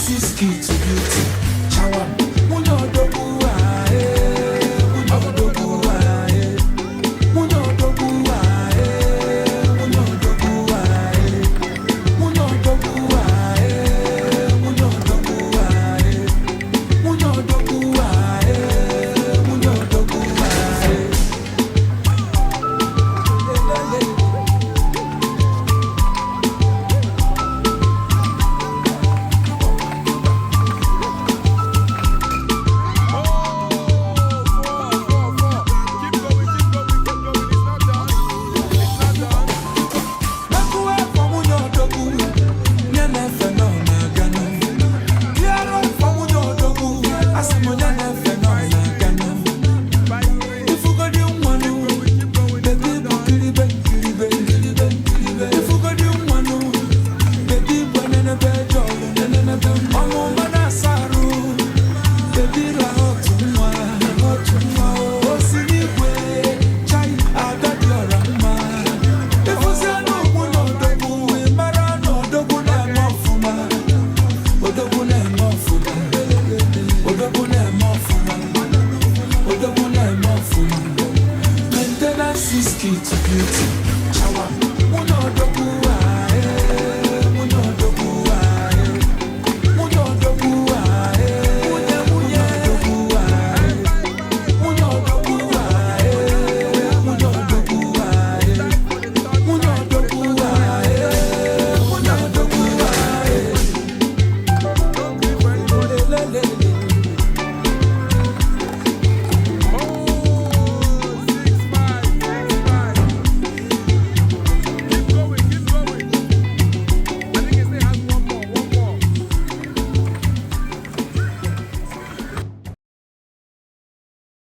This is key to beauty. Chawa. Nwunye odogwu ah, eh. Nwunye odogwu ah, eh. Nwunye odogwu ah, eh. Nwunye odogwu ah, eh. Nwunye odogwu ah, eh. Nwunye odogwu ah, eh. Nwunye odogwu ah, eh. Nwunye odogwu ah, eh. Lelele. Oh, four, four, four. Keep going, keep going, keep going. It's not done. It's not done. Mekuwe for nwunye odogwu, nye na-efe nọ na-aganụ. Clear up for nwunye odogwu, asị m nye na-efe nọ na-aganụ. 5, 3. Ifugodi nwanụ, Keep going. It's baby not bụ done. kiribe kiribe kiribe kiribe. Ifugodi nwanụ, baby bụ enenebe jọlụ nenenebe. Ọmụma na-asa arụ, baby rahụ otu nwa, otu nwa. O si n'igwe, chai, ada dị ọra mma. Ịfụzianụ nwunye odogwu, ị mara na odogwu na-eme ọfụma. Odogwu